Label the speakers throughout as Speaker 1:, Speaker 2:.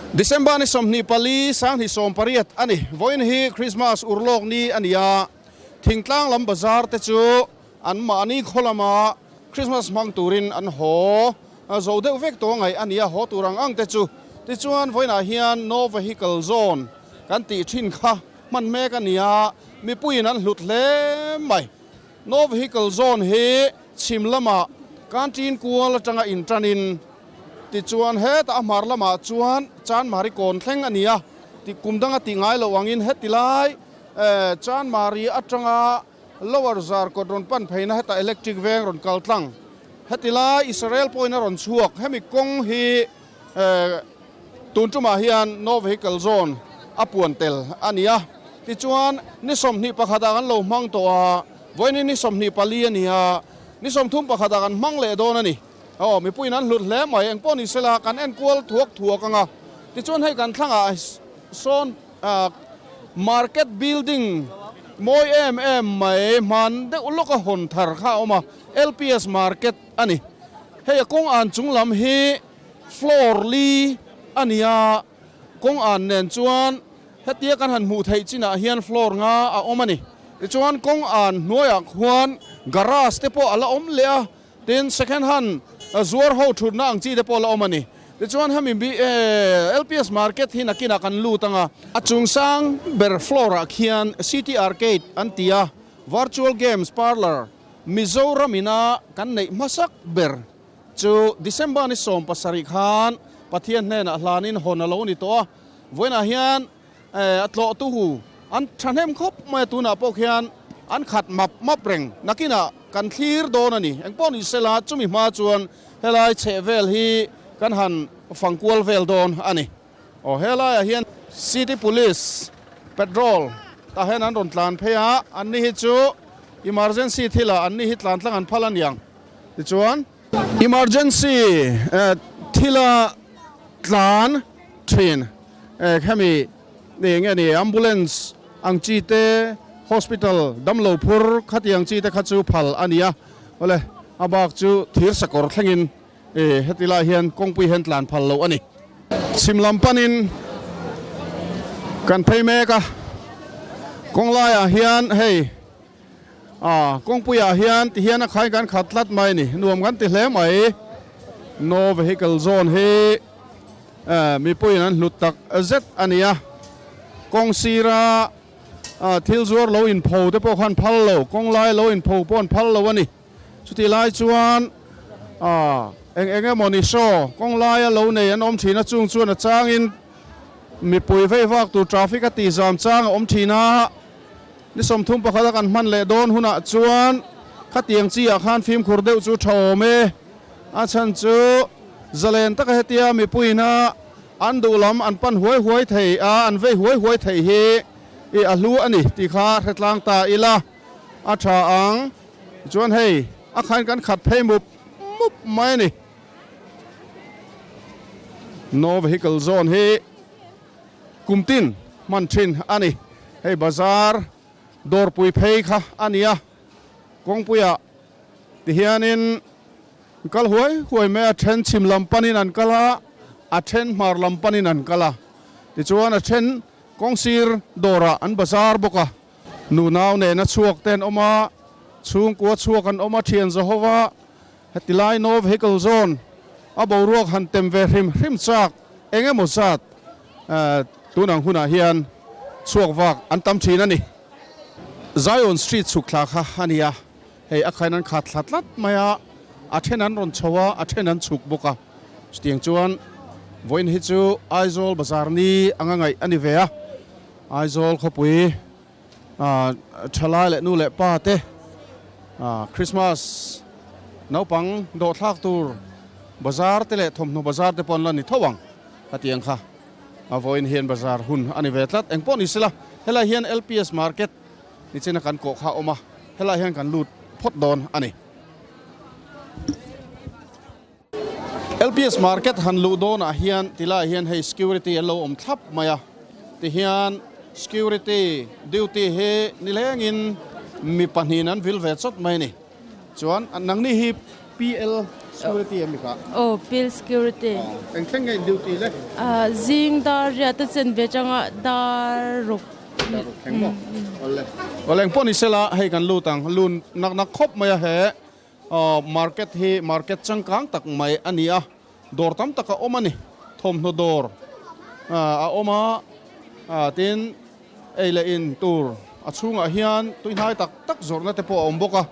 Speaker 1: December ni 24 2018 a ni. Vawiin hi Christmas urlawk ni a ni a, thingtlang lam bazar te chu an mahni khaw lama Christmas hmang turin an haw zo deuh vek tawh ngaih a ni a, haw tur ang ang te chu. Tichuan vawiinah hian No Vehicle Zone kan tih thin kha hman mek a ni a, mipuiin an hlut hle mai. No Vehicle Zone hi chhim lamah Kantin kual atanga intanin tichuan hetah a hmar lamah chuan Chanmari kawn thleng a ni a, kum danga tih ngai loh angin heti lai Chanmari atanga Lower Zarkawt rawn pan pheina hetah electric veng rawn kal tlang. Heti lai Israel pawhin a rawn chhuak. Hemi kawng hi tun tumah hian No Vehicle Zone a puan tel a ni a. Tichuan ni 21 ah kan lo hmang tawh a, vawiin ni 24 a ni a, ni 31 ah kan hmang leh dawn a ni. Aw, mipuiin an hlut hle mai. Engpawh ni sela kan enkual thuak thuak ang a. Tichuan hei kan thlangah sawn Market building mawi em em mai hman deuh lawka hawn thar kha a awm a, LPS Market a ni. Hei a kawng an chung lam hi floor li a ni a, kawng an nen chuan hetia kan han hmuh theih chinah hian floor nga a awm a ni. Tichuan kawng an hnuaiah khuan garage te pawh a la awm leh a, Tin, second hand zuar ho thutna ang chi te pawh la awm a ni. Tichuan hemi LPS market hi nakinah kan lut ang a. A chungsang ber floor ah khian City Arcade an ti a, Virtual Games Parlour Mizoram ina kan neih hmasak ber chu December ni 17 khan Pathian hnenah hlanin hawn a lo ni tawh a. Vawiinah hian A tlawhtu hu an thahnem khawp mai a, tunah pawh khian an khat map map reng. Nakinah kan thlir dawn a ni. Engpawh ni sela chumi hma chuan helai chheh vel hi kan han fang kual vel dawn a ni. Aw helaiah hian City Police patrol tah hian an rawn tlan phei a, anni hi chu emergency thilah anni hi tlan tlang an phal a niang. Tichuan. Emergency thila tlan thin hemi eng nge ni ambulance ang chi te hospital damlo phur khatiang chi te kha chu phal a ni a, awle a bak chu thir sakawr thlengin heti lai hian kawngpui hian tlan phal loh a ni. Chhim lam panin kan phei mek a, kawng laiah hian hei. A kawngpuiah hian ti hian a khai kan khat tlat mai a ni. Nuam kan ti hle mai. No vehicle zone hi mipuiin an hlut tak zet a ni a. Kawng sira thil zuar lo inpho te pawh khan phal lo, kawng lai lo inpho pawh an phal lo a ni. Chutih lai chuan eng eng emaw ni saw kawng laia lo nei an awm thin a, chung chuan a changin mipui vei vak tur traffic a tihzam chang a awm thin a. Ni 31 a kan hman leh dawn hunah chuan khatiang chi ah khan fimkhur deuh chu tha awm e. A chhan chu zalen taka hetia mipuiin a an duh lam an pan huai huai thei a, an vei huai huai thei hi i a hlu a ni tih kha hre tlang ta ila a tha ang. Tichuan hei a khain kan khat phei mup mup mai a ni. No vehicle zone hi. Kum tin hman thin a ni. Hei bazar dawrpui phei kha a ni a, kawngpuiah ti hianin kal huai huai mai a, then chhim lam panin an kal a, a then hmar lam panin an kal a, tichuan a then kawngsir dawrah an bazar bawk a. Nunau nena chhuak te an awm a, chhungkua chhuak an awm a, thian Jehova heti lai no vehicle zone a boruak han tem ve hrim hrim chak eng emaw zat tun ang hunah hian chhuak vak an tam thin a ni. Zion Street chhuk thla kha a ni a, hei a khain an khat thla tlat mai a, a then an rawn chho a, a then an chhuk bawk a. Chutiang chuan vawiin hi chu Aizawl bazar ni anga ngaih a ni ve a, Aizawl khawpui thalai leh nu leh pa te Christmas naupang dawhthlak tur bazar te leh thawmhnaw bazar te pawh an la ni tho ang a tih ang kha a vawiin hian bazar hun a ni ve tlat. Engpawh ni sela helai hian LPS market nichina kan kawh kha a awm a, helai hian kan lut phawt dawn a ni. LPS market han luh dawnah hian tilaiah hian hei security an lo awm thlap mai a, tihian security duty hi nilengin mi pahnihin an vil ve chawt mai a ni. Chuan nangni hi PL. Security em mi kha?
Speaker 2: Aw, Pil security.
Speaker 1: Eng thleng nge in duty le?
Speaker 2: Zing dar riat a chen ve changa dar ruk.
Speaker 1: Dar ruk thleng maw? Awle. Awle eng pawh ni sela hei kan lut ang. Lun nak nak khawp mai a he market hi market changkang tak mai a ni a. Dawr tam tak a awm a ni. Thawmhnaw dawr a awm a, tin ei leh in tur a chhungah hian tuihnai tak tak zawrhna te pawh a awm bawk a,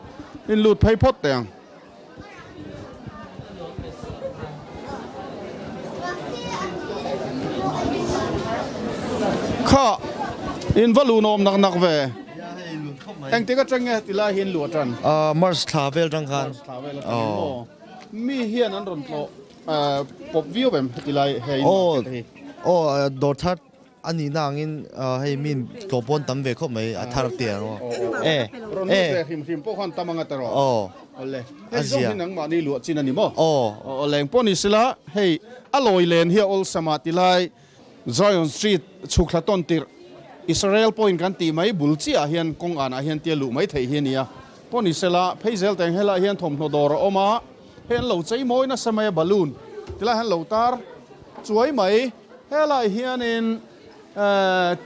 Speaker 1: in lut phei phawt teh ang. Kha in va lunawm nak nak ve. Engtik atang nge tilai hi in luah tan?
Speaker 3: March thla vel tang khan.
Speaker 1: March thla vel atang in maw? Mi hian an rawn tlawh pawp viau em heti lai hei market hi?
Speaker 3: Aw dawr thar a nihna angin hei mi tlawh pawn tam ve khawp mai a thar te ang aw.
Speaker 1: E rawn lut ve hrim hrim pawh khan tam anga tawh
Speaker 3: aw.
Speaker 1: Awle hei zawng hi nangmahni luah chin a ni maw?
Speaker 3: Aw.
Speaker 1: Awle engpawh ni sela hei a lawi len hi a awlsam a tilai Zion Street chhukthla tawn tirh Israel pawhin kan tih mai bul chiah ah hian kawng anah hian tia luh mai theih hi a ni a. Pawh ni sela, phei zel teng helaiah hian thawmhnaw dawr a awm a, hei an lo chei mawi nasa mai a balloon tilai hian lo tar chuai mai. Helaiah hianin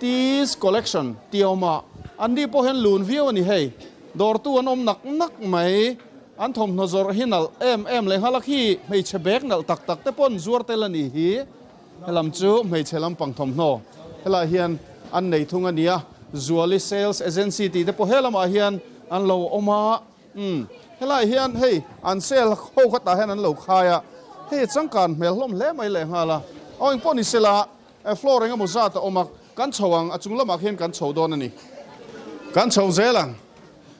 Speaker 1: Teas Collection tih a awm a, an ni pawh hian lun viau a ni hei. Dawrtu an awm nak nak mai, an thawmhnaw zawrh hi nalh em em leh nghalak hi hmeichhe bag nalh tak tak te pawh an zuar tel a ni hi. Helam chu hmeichhe lampang thawmhnaw helaiah hian an nei thung a nia, Zuali Sales Agency tih te pawh he lamah hian an lo awm a, umm helaiah hian hei an sale ho kha tah hian an lo khai a, hei a changkan hmel hlawm hle mai lehnghal a, aw engpawh ni sela floor eng emaw zat a awm a, kan chho ang a chung lamah khian kan chho dawn a ni, kan chho zel ang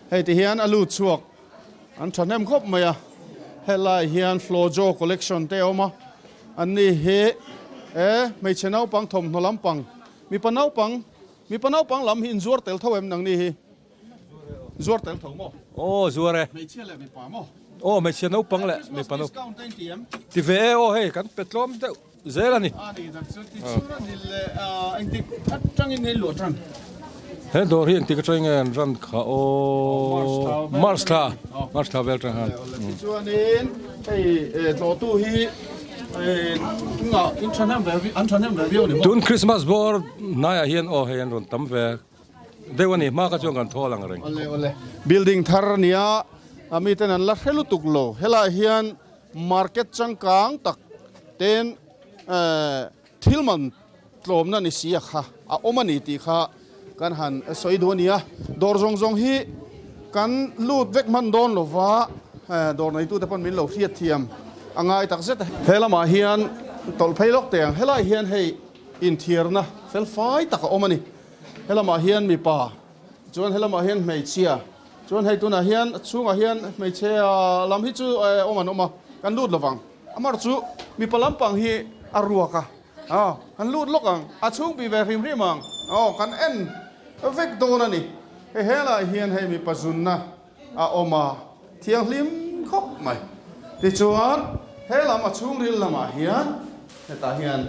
Speaker 1: hei ti hian a lut chhuak. An thahnem khawp mai a, helai hian Flojo collection te a awm a, an ni hi e hmeichhe naupang thawmhnaw lampang, mipa naupang, mipa naupang lam hi inzuar tel tho em nang ni hi? Zuar tel tho maw?
Speaker 4: Aw zuar e.
Speaker 1: Hmeichhia leh mipa maw?
Speaker 4: Aw hmeichhia naupang leh mipa
Speaker 1: naupang. Christmas discount te in ti em?
Speaker 4: Ti ve e, aw hei kan pe tlawm deuh zel a ni.
Speaker 1: A ni tak chu ti chhun a ni leh engtik atangin nge luah tan?
Speaker 4: He dawr hi engtik atangin nge an ran kha aw March thla March thla vel tang han.
Speaker 1: Tichuanin hei tlawhtu hi tunah in thahnem ve an thahnem ve viau ni
Speaker 4: maw? Tun Christmas bawr hnaiah hian aw hei an rawn tam ve deuh a ni hma kha chuan kan thawl ang reng.
Speaker 1: Awle awle building thar a nia miten an la hre lutuk lo helaiah hian Market changkang tak ten thil man tlawmna ni si a kha a awm a ni tih kha kan han sawi duh a ni a. Dawr zawng zawng hi kan lut vek hman dawn lo va, dawr neitute pawn min lo hriat thiam a ngai tak zet a. He lamah hian tawlh phei lawk teh ang, helaiah hian hei inthiarna fel fai tak a awm a ni. He lamah hian mipa chuan he lamah hian hmeichhia. Chuan hei tunah hian a chhungah hian hmeichhe lam hi chu awm an awm a, kan lut lovang. Amar chu mipa lampang hi a ruak a, aw kan lut lawk ang, a chhung pi ve hrim hrim ang, aw kan en vek dawn a ni. Hei helaiah hian hei mipa zunna a awm a, thianghlim khawp mai. Tichuan he lam a chhungril lamah hian hetah hian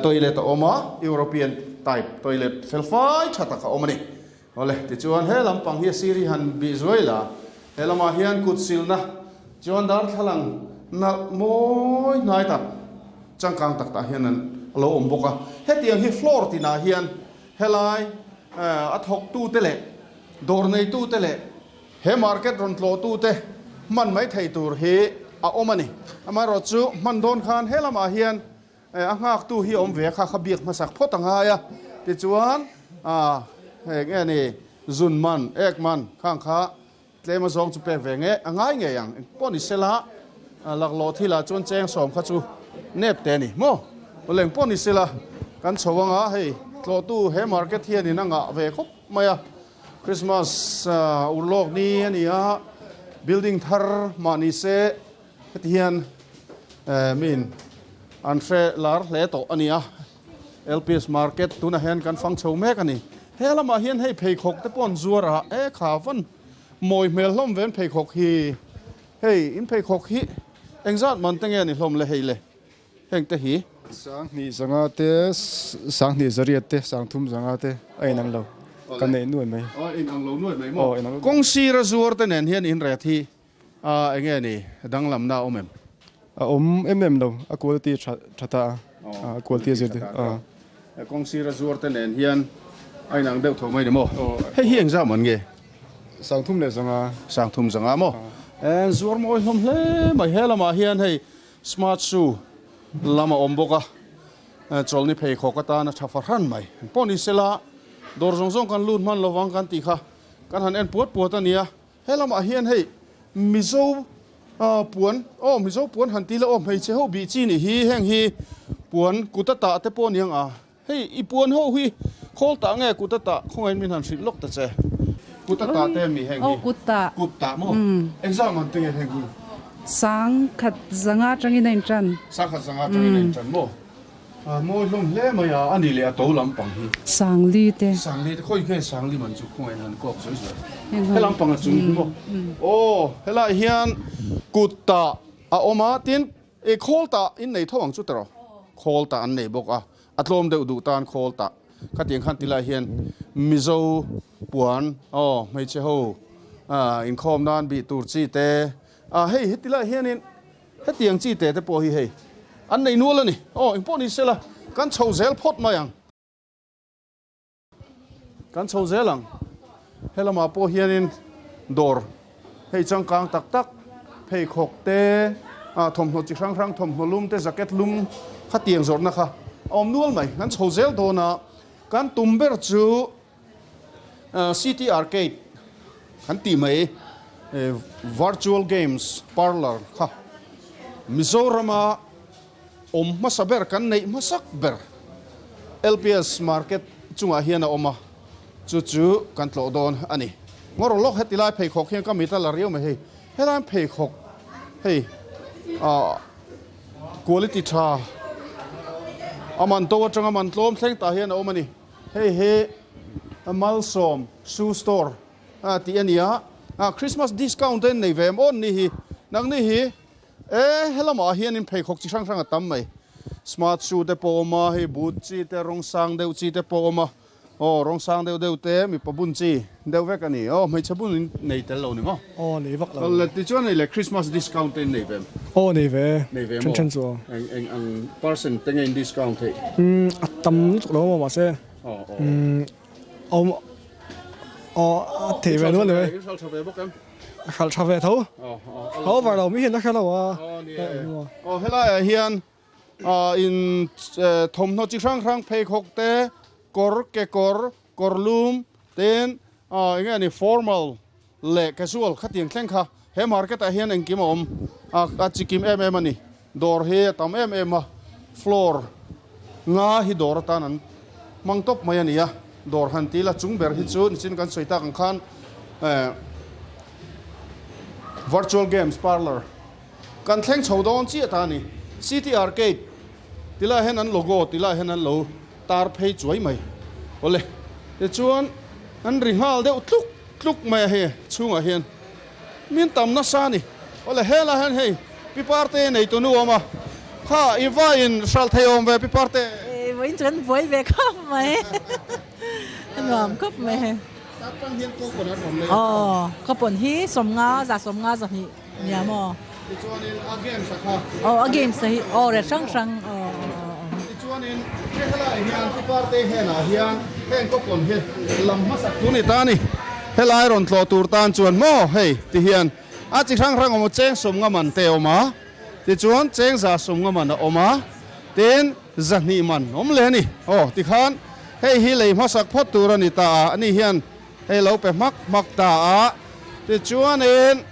Speaker 1: toilet a awm a, European type toilet felfai tha tak a awm a ni. Awle, tichuan he lampang hi a sir hi han bih zuai la, he lamah hian kut silna chuan darthlalang nalh mawi hnai tak, changkang tak tah hian an lo awm bawk a. Hetiang hi floor tinah hian helai a thawktute leh dawr neitute leh he market rawn tlawhtute hman mai thei tur hi a awm a ni. Amaherawhchu hman dawn khan he lamah hian A nghaktu hi awm ve kha kha biak hmasak phawt a ngai a, tichuan heng nge ni zun man, ek man khang kha tlem a zawng chu pek ve nge a ngai ngei ang, engpawh ni sela laklawh thilah chuan cheng sawm kha chu nep te a ni maw? Awle engpawh ni sela kan chho anga hei tlawhtu he market hianin a ngah ve khawp mai a, Christmas urlawk ni a ni a, building thar mah ni se Heti hian miin an hre lar hle tawh a ni a, LPS market tunah hian kan fang chho mek a ni. He lamah hian hei pheikhawk te pawh an zuar a, e kha van mawi hmel hlawm ve an pheikhawk hi. Hei in pheikhawk hi engzat man te nge a ni hlawm le hei le heng te hi.
Speaker 5: Sanghnih zanga te, sanghnih zariat te, sangthum zanga te a inang lo kan nei nuai mai.
Speaker 1: Aw inang lo nuai mai maw? Kawng sira zuar te nen hian in ret hi A enge ni danglamna a awm em?
Speaker 5: A awm em em lo, a quality tha tha ta a, a quality a zir te a.
Speaker 1: Kawng sira zuar te nen hian a inang deuh tho mai ni maw? Hei hi engzah man nge?
Speaker 5: Sangthum leh zanga.
Speaker 1: Sangthum zanga maw? Zuar mawi hlawm hle mai. He lamah hian hei smart shoe lam a awm bawk a, chawlhni pheikhawk atana tha fahran mai. Pawh ni sela dawr zawng zawng kan lut hman lovang kan tih kha kan han en puat puat a nia. He lamah hian hei Mizo puan aw Mizo puan han ti la aw hmeichhe ho bih chi nih hi heng hi puan kut a tah te pawh a ni ang a hei i puan ho hi khawl tah nge kut a tah khawngaih min han hrilh lawk ta che kut a tah te mi heng hi
Speaker 6: kut tah
Speaker 1: kut tah maw engzah man te nge heng hi
Speaker 6: Sangkhat zanga atangin a intan
Speaker 1: Sangkhat zanga atangin a intan maw. Mawi hlawm hle mai a, a ni leh a to lampang hi.
Speaker 6: Sangli te.
Speaker 1: Sangli te, khawi khe Sangli man chu khawngaih in han kawk sawi sawi. He lampang a chung hi maw. Aw, helaiah hian kut tah a awm a, tin i khawl tah in nei tho ang chu tiraw? Khawl tah an nei bawk a, a tlawm deuh duh tan khawl tah. Khatiang khan tilai hian Mizo puan aw hmeichhe ho inkhawm nan bih tur chi te, hei hetilaiah hianin Hetiang chi te te pawh hi hei an nei nual a ni. Aw, engpawh ni sela, kan chho zel phawt mai ang. Kan chho zel ang. He lamah pawh hianin dawr hei changkang tak tak, pheikhawk te, ah thawmhnaw chi hrang hrang, thawmhnaw lum te, jacket lum khatiang zawrhna kha a awm nual mai. Kan chho zel dawn a, kan tum ber chu City Arcade kan tih mai Virtual Games Parlour kha Mizorama awm hmasa ber kan neih hmasak ber LPS Market chungah hian a awm a, chu chu kan tlawh dawn a ni. Ngawr lawk heti lai pheikhawk hian ka mit a la riau mai hei. Helai pheikhawk hei quality tha a man to atanga man tlawm thleng tah hian a awm a ni. Hei hi Malsawm Shoe Store tih a ni a, Christmas discount te nei ve em awn ni hi, nangni hi e helamah hianin pheikhawk chi hrang hrang a tam mai, smart shoe te pawh a awm a, hei boot chi te rawng sang deuh chi te pawh a awm a, aw rawng sang deuh deuh te mipa bun chi deuh vek a ni, aw hmeichhe bun in nei tel lo ni maw?
Speaker 5: Aw nei vak lo.
Speaker 1: Tichuan hei le Christmas discount te in nei ve em?
Speaker 5: Aw nei ve,
Speaker 1: Nei ve maw?
Speaker 5: Then then chu aw.
Speaker 1: Eng eng ang percent te nge in discount theih?
Speaker 5: Umm a tam lutuk lo maw mahse
Speaker 1: Aw aw.
Speaker 5: Umm awm aw a thei ve nual e.
Speaker 1: In hral tha ve bawk em?
Speaker 5: A hral tha ve tho.
Speaker 1: Aw aw.
Speaker 5: A over lo mi hian a hre lo a.
Speaker 1: Aw ni e. Aw helai ah hian ah in thawmhnaw chi hrang hrang pheikhawk te kawr kekawr Kawr lum ten eng nge ni formal leh casual khatiang thleng kha he market ah hian engkim a awm a, a chikim em em a ni. Dawr hi a tam em em a, floor nga hi dawr atan an hmang tawp mai a ni a, dawr han ti ila chung ber hi chu nichin kan sawi tak ang khan virtual games parlour kan thleng chho dawn chiah ta a ni. City Arcade tilaiah hian an logo tilaiah hian an lo. Tar phei chuai mai. Awle, tichuan an ri nghal deuh tluk tluk mai a hei chhungah hian min tam nasa a ni. Awle, helaiah hian hei pi parte nei tu nu a awm a, kha i va in hralh thei awm ve pi parte.
Speaker 7: Vawiin chu kan buai ve khawp mai, a nuam khawp mai hei.
Speaker 1: Tar tang hian coupon an rawn lei
Speaker 7: a. Aw, coupon hi sawmnga, za sawmnga zahnih nia maw?
Speaker 1: Tichuanin a games a kha.
Speaker 7: Aw, a games a hi, aw ret hrang hrang, aw aw aw.
Speaker 1: Tichuanin he helaiah hian pu Parte henah hian heng coupon hi lam hmasak tur ni ta a ni. Helai rawn tlawh tur tan chuan maw hei ti hian a chi hrang hrang awm a, cheng sawmnga man te a awm a, tichuan cheng za sawmnga man a awm a, tin zahnih man awm leh a ni. Aw tikhan hei hi lei hmasak phawt tur a ni ta a, ani hian Hei lo pe hmak hmak ta a, tichuanin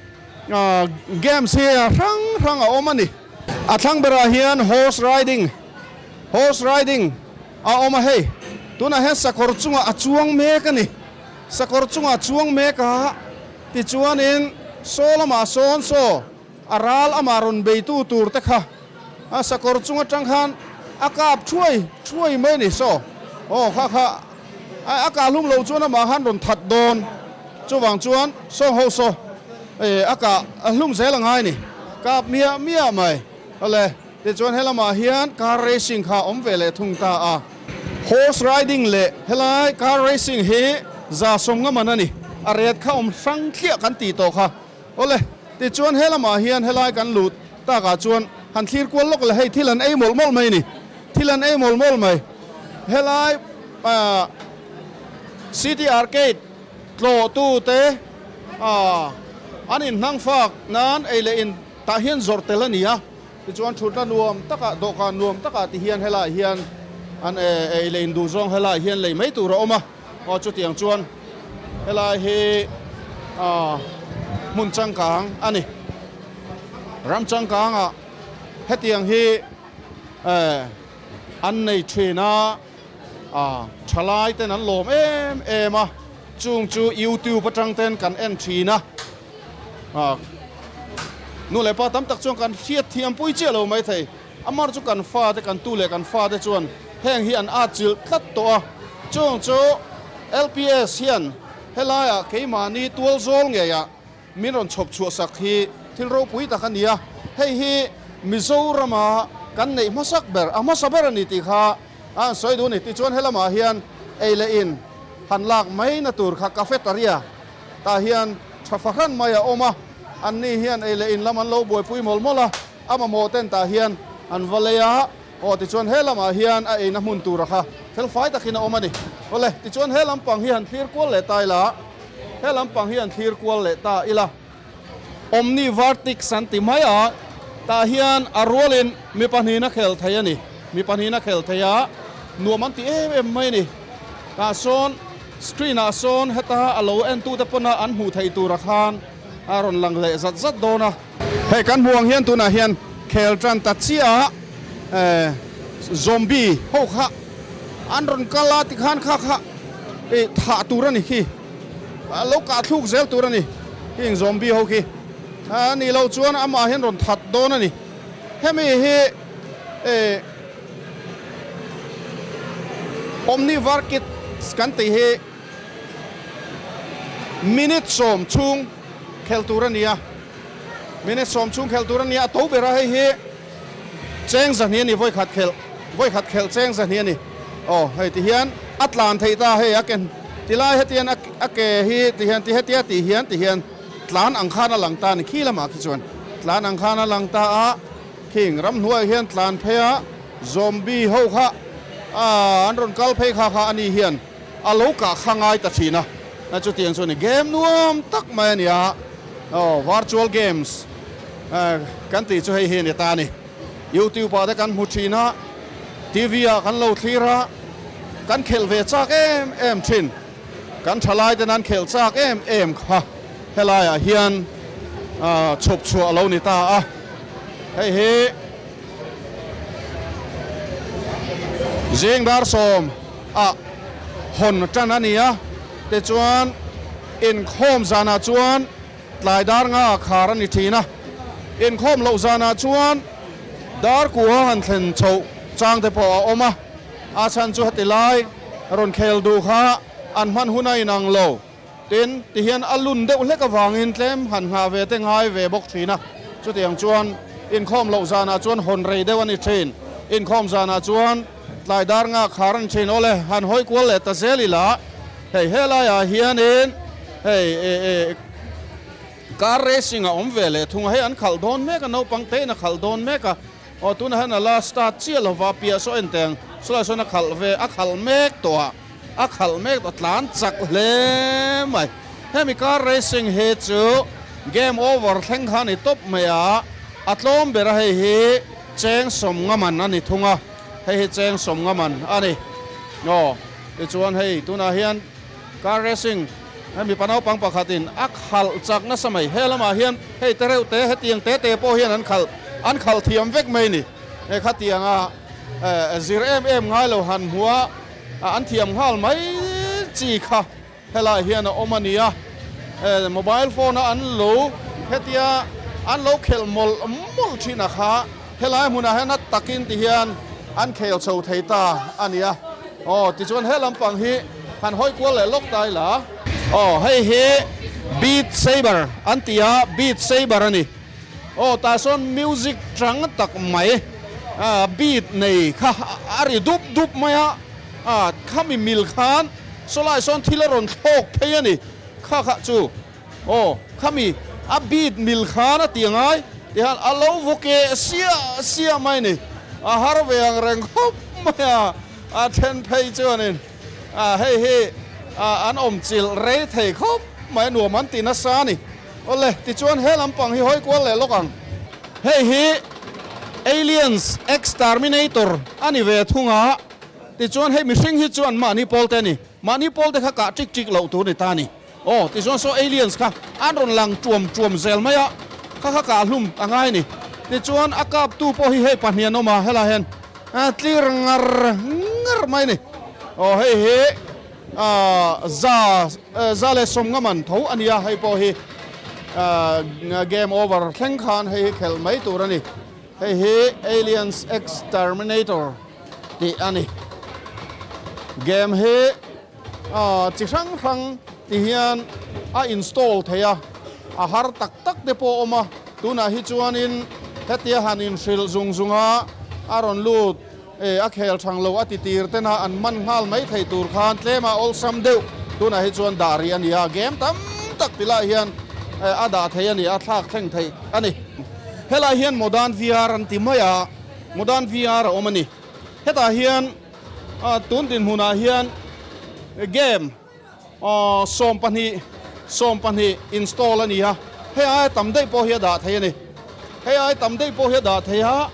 Speaker 1: games hi a hrang hrang a awm a ni. A thlang berah hian horse riding, horse riding a awm a hei, tunah hian sakawr chungah a chuang mek a ni. Sakawr chungah a chuang mek a, tichuanin saw lamah sawn saw a ral amah rawn beitu tur te kha a sakawr chung atang khan a kap thuai thuai mai a ni saw, aw kha kha. A kah hlum loh chuan amah khan rawn that dawn. Chuvang chuan sawng ho saw a kah hlum zel a ngai ni. Kap miah miah mai. Awle, tichuan helamah hian car racing kha awm ve leh thung ta a. Horse riding leh helai car racing hi za sawmnga man a ni. A ret kha awm hrang thliah kan tih tawh kha. Awle, tichuan helamah hian helai kan lut takah chuan. Han thlir kual lawk la hei thil an ei mawlh mawlh mai a ni. Thil an ei mawlh mawlh mai. Helai City Arcade tlawhtute an inhnang fak nan ei leh in tah hian zawrh tel a ni a. Tichuan thutna nuam takah dawhkan nuam takah ti hian helaiah hian an ei leh in duh zawng helaiah hian lei mai tur a awm a. Aw chutiang chuan helai hi hmun changkang a ni. Ram changkangah hetiang hi an nei thin a, thalai ten an lawm em em a, chung chu youtube atang ten kan en thin a, nu leh pa tam tak chuan kan hriat thiam pui chiah lo maithei. Amar chu kan fate, kan tu leh kan fate chuan heng hi an atchilh tlat tawh a, chung chu LPS hian helaiah keimahni tual zawl ngeiah min rawn chhawp chhuah sak hi thil ropui tak a ni a, hei hi Mizorama kan neih hmasak ber, a hmasa ber a ni tih kha a han sawi duh a ni. Tichuan helamah hian ei leh in han lak mai na tur kha cafeteria tah hian tha fahran mai a awm a, anni hian ei leh in lam an lo buaipui mawlh mawlh a. A mamawh ten tah hian an va lei a, aw tichuan he lamah hian a eina hmun tura kha felfai takin a awm a ni. Awle, tichuan he lampang hi han thlir kual leh ta ila, he lampang hi han thlir kual leh ta ila, Omni Vertix an ti mai a, tah hian a rualin mi pahnihna khel thei a ni, mi pahnihna khel thei a, nuam an ti em em mai a ni. Tah sawn screen ah sawn heta a lo entute pawna an hmuh theih tura khan a rawn lang leh zat zat dawn a. Hei kan hmuh ang hian tunah hian khel tan ta chiah a zombie ho kha an rawn kal a tikhan kha kha ih thah tur a ni khi lo kah thluk zel tur a ni heng zombie ho khi a nih loh chuan amah hian rawn that dawn a ni hemi hi ih omnivarkit kan tih hi minute sawm chhung khel tur a ni a, minute sawm chhung khel tur a ni a, a to ber a hei hi cheng zahnih a ni vawi khat khelh vawi khat khelh cheng zahnih a ni aw hei ti hian a tlan theih ta hei a ke tilai hetian a ke hi ti hian ti hetia tih hian ti hian tlan ang khan a lang ta a ni khi lamah khi chuan tlan ang khan a lang ta a khing ramhnuaiah hian tlan phei a zombie ho kha an rawn kal phei kha kha a ni hian a lo kah kha ngai ta thin a, a chutiang chu a ni. Game nuam tak mai a ni a, aw virtual games kan tih chu hei hi a ni ta a ni. YouTube ah te kan hmu thin a, TV ah kan lo thlir a, kan khelh ve chak em em thin. Kan thalai ten an khelh chak em em kha helaiah hian chhawp chhuah a lo ni ta a, hei hi zing dar sawm ah hawn tan a ni a, tichuan inkhawm zanah chuan tlai dar nga ah khar a ni thin a, inkhawm loh zanah chuan dar kua han thlen chhoh chang te pawh a awm a, a chhan chu heti lai rawn khel duh kha an hman hun a inang lo. Tin, tihian a lun deuh hlek avangin tlem han nghah ve te ngai ve bawk thin a. Chutiang chuan inkhawm loh zanah chuan hawn rei deuh a ni thin. Inkhawm zanah chuan tlai dar nghak khar a ni thin. Awle, han hawi kual leh ta zel ila, hei helaiah hianin hei e car racing a awm ve leh thung a, hei an khalh dawn mek a, naupang tein a khalh dawn mek a. Aw, tunah hian a la start chiah lova, piah saw en teng, sawlai sawn a khalh ve, a khalh mek tawh a. A khalh mek a tlan chak hle mai. Hemi car racing hi chu game over thleng kha a ni tawp mai a, a tlawm ber a hei hi cheng sawm nga man a ni thung a, hei hi cheng sawm nga man a ni. Aw, tichuan hei tunah hian car racing hemi pa naupang pakhatin a khalh chak nasa mai. He lamah hian hei te reuh te hetiang te te pawh hian an khalh an khalh thiam vek mai a ni. Hei khatianga zir em em ngai lo han hmu a. An thiam nghal mai chi kha helaiah hian a awm a ni a, mobile phone a an lo hetia an lo khelh mawlh mawlh thin a kha helai hmunah hian a takin ti hian an khel chho thei ta a ni a, aw tichuan he lampang hi han hawi kual leh lawk ta ila. Aw hei hi Beat Saber an ti a, Beat Saber a ni. Aw tah sawn music chang tak mai beat nei kha a ri dup dup mai a, khami mil khan sawlai sawn thil a rawn thlawk phei a ni kha kha chu aw khami a beat mil khan a ti angai. Tihian a lo vaw keh siah siah mai ni. A har ve ang reng khawp mai a, a then phei chuanin hei hi an awm chilh rei thei khawp mai a, nuam an ti nasa a ni. Awle, tichuan he lampang hi hawi kual leh lawk ang. Hei hi Aliens Exterminator a ni ve thung a, tichuan hei mihring hi chuan mahni pawl te a ni. Mahni pawl te kha kah ṭik ṭik loh tur ni ta a ni. Aw, tichuan saw aliens kha an rawn lang ṭuam ṭuam zel mai a, kha kha kah hlum a ngai a ni. Tichuan a kaptu pawh hi hei pahnih an awm a, helai hian tlir ngar ngar mai a ni. Aw, hei hi za za leh sawmnga man tho a nia, hei pawh hi game over thleng khan hei hi khelh mai tur a ni. Hei hi Aliens Exterminator tih a ni. Game hi chi hrang hrang ti hian a install thei a, a har tak tak te pawh a awm a. Tunah hi chuanin hetia han inhrilh zung zung a, a rawn lut e, a khel thang lo a ti tir tena an man nghal mai thei tur khan tlem a awlsam deuh. Tunah hi chuan dah rih a ni a, game tam tak ti lai hian a dah thei a ni, a thlak thleng thei a ni. Helai hian Modern VR an ti mai a, Modern VR a awm a ni. Hetah hian tun dinhmunah hian game 12, 12 install a ni a, hei aia tam daih pawh hi a dah thei a ni. Hei aia tam daih pawh hi a dah thei a,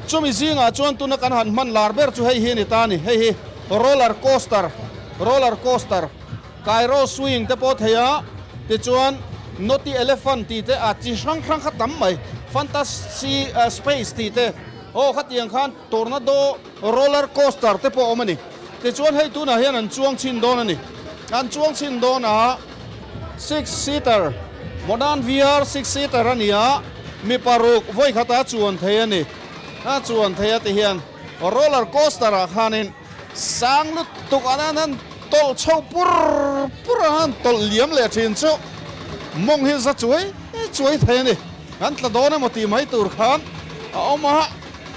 Speaker 1: chumi zingah chuan tuna kan han hman lar ber chu hei hi a ni ta a ni. Hei hi roller coaster, roller coaster. Cairo swing te pawh thei a, tichuan Naughty Elephant tih te a chi hrang hrang kha tam mai, Fantasy Space tih te, aw khatiang khan Tornado Roller Coaster te pawh a awm a ni. Tichuan hei tunah hian an chuang chhin dawn a ni. An chuang chhin dawn a, six seater, Modern VR six seater a ni a, mi paruk vawi khata chuan thei a ni. A chuan thei a ti hian roller coaster ah khanin Sang lutuk an an han tawlh chho pur pur a, han tawlh liam leh thin chu mawng hi za chuai chuai thei a ni. Kan tla dawn emaw tih mai tur khan a awm a,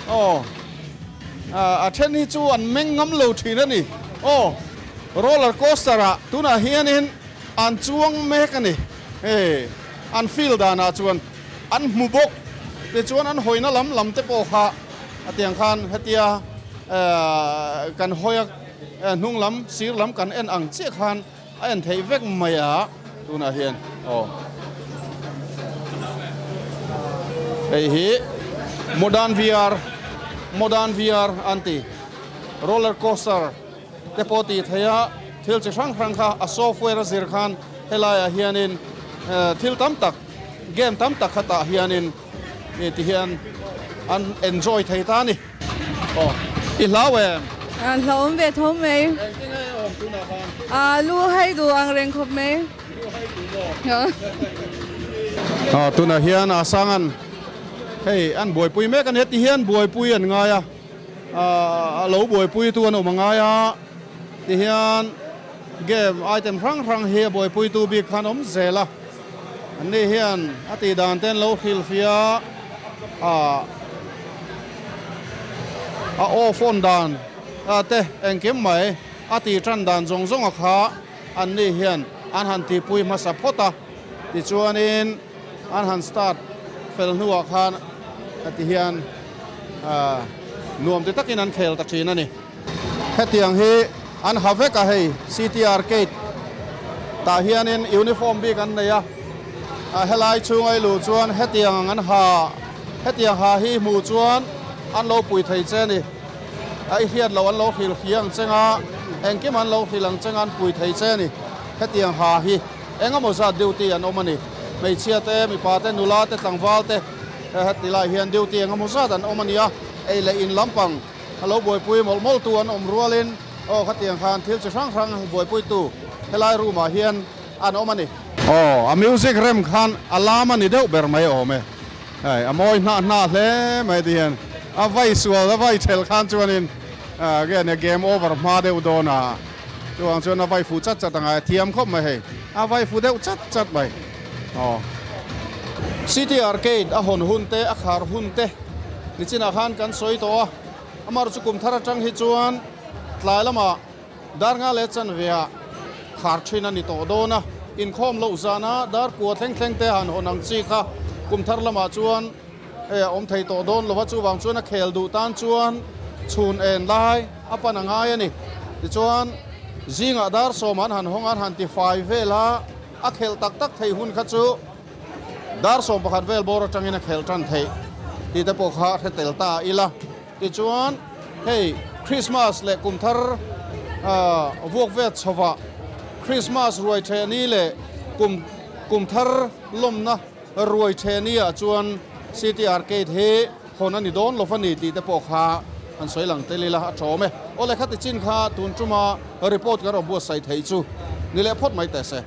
Speaker 1: aw a then hi chu an meng ngam lo thin a ni. Aw roller coaster ah tunah hianin an chuang mek a ni. Hei an feel danah chuan an hmu bawk tichuan an hawina lam lam te pawh kha a tiang khan hetia kan hawi a hnung lam sir lam kan en ang chiah khan a en theih vek mai a tunah hian aw hei hi modern VR modern VR an ti roller coaster te pawh tih theih a thil chi hrang hrang kha a software a zir khan helaiah hianin thil tam tak game tam tak kha tah hianin ti hian an enjoy thei ta a ni. Aw, i hlau em?
Speaker 8: A hlauhawm ve tho mai.
Speaker 1: Engtin nge i awm tunah khan?
Speaker 8: A lu hai duh ang reng khawp mai.
Speaker 1: Lu hai duh maw? Aw, tunah hian a sangan hei an buaipui mek a ni. Heti hian buaipui an ngai a, a lo buaipuitu an awm a ngai a, tihian game item hrang hrang hi a buaipuitu bik khan awm zel a. Anni hian a tih dan te an lo hrilhfiah a, a off on dan te engkim mai a tih tan dan zawng zawng a kha anni hian an han tihpui hmasa phawt a, tichuanin an han start fel hnuah khan heti hian nuam ti takin an khel ta thin a ni. Hetiang hi an ha vek a hei City Arcade tah hianin uniform bik an nei a, helai chhunga i luh chuan hetiang ang an ha hetiang ha hi hmuh chuan an lo pui thei che a ni. A i hriat loh an lo hrilh hria ang cheng a, engkim an lo hrilh ang cheng a an pui thei che a ni. Hetiang ha hi engemaw zat duty an awm a ni. Hmeichhia te, mipa te, nula te, tlangval te heti lai hian duty engemaw zat an awm a ni a, ei leh in lampang A lo buaipui mawlh mawlhtu an awm rualin aw khatiang khan thil chi hrang hrang buaipuitu helai room ah hian an awm a ni. Aw, a music rem khan a lam a ni deuh ber mai awm e. Hei, a mawi hnah hnah hle mai ti hian a vai sual a vai thelh khan chuanin again a game over hma deuh dawn a, chuvang chuan a vai fuh chat chat angai a thiam khawp mai hei, a vai fuh deuh chat chat mai. Aw. City Arcade a hawn hun te, a khar hun te nichinah khan kan sawi tawh a, amaherawhchu chu kum thar atang hi chuan tlai lamah dar nga leh chanveah khar thin a ni tawh dawn a, inkhawm loh zana dar kua thleng thleng te han hawn ang chi kha kum thar lamah chuan hei a awm thei tawh dawn lo va, chuvang chuan a khel duh tan chuan chhun en lai a pan a ngai a ni. Tichuan, zingah dar sawm an han hawng a, an han ti fai vel a, a khelh tak tak thei hun kha chu dar 11 vel bawr atangin a khelh tan theih tih te pawh kha a hre tel ta ila. Tichuan, hei Krismas leh kum thar vuak vet chhovah Krismas ruai theh ni leh kum kum thar lawmna ruai theh ni ah chuan City Arcade hi hawn a ni dawn lo va ni tih te pawh kha han sawi lang tel ila a tawm e. Awle khati chin kha tun tuma report kan rawn buatsaih theih chu ni leh phawt mai teh se.